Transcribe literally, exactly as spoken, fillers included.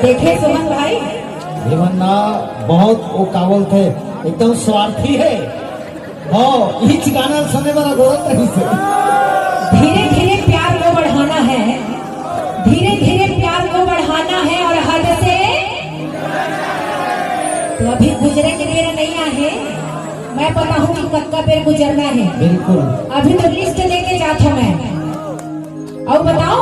देखे सुमन भाई, जीवन ना बहुत वो कावल थे, एकदम स्वार्थी है। हो, इच गाना सुने वाला बोलत रही से। धीरे धीरे प्यार को बढ़ाना है, धीरे धीरे प्यार को बढ़ाना है और हद से तो अभी गुजरे के बेरा नहीं आहे। मैं बताऊं कि कतका बेर गुजरना है। बिल्कुल। अभी तो लिस्ट लेके जात हूं मैं। और बताओ,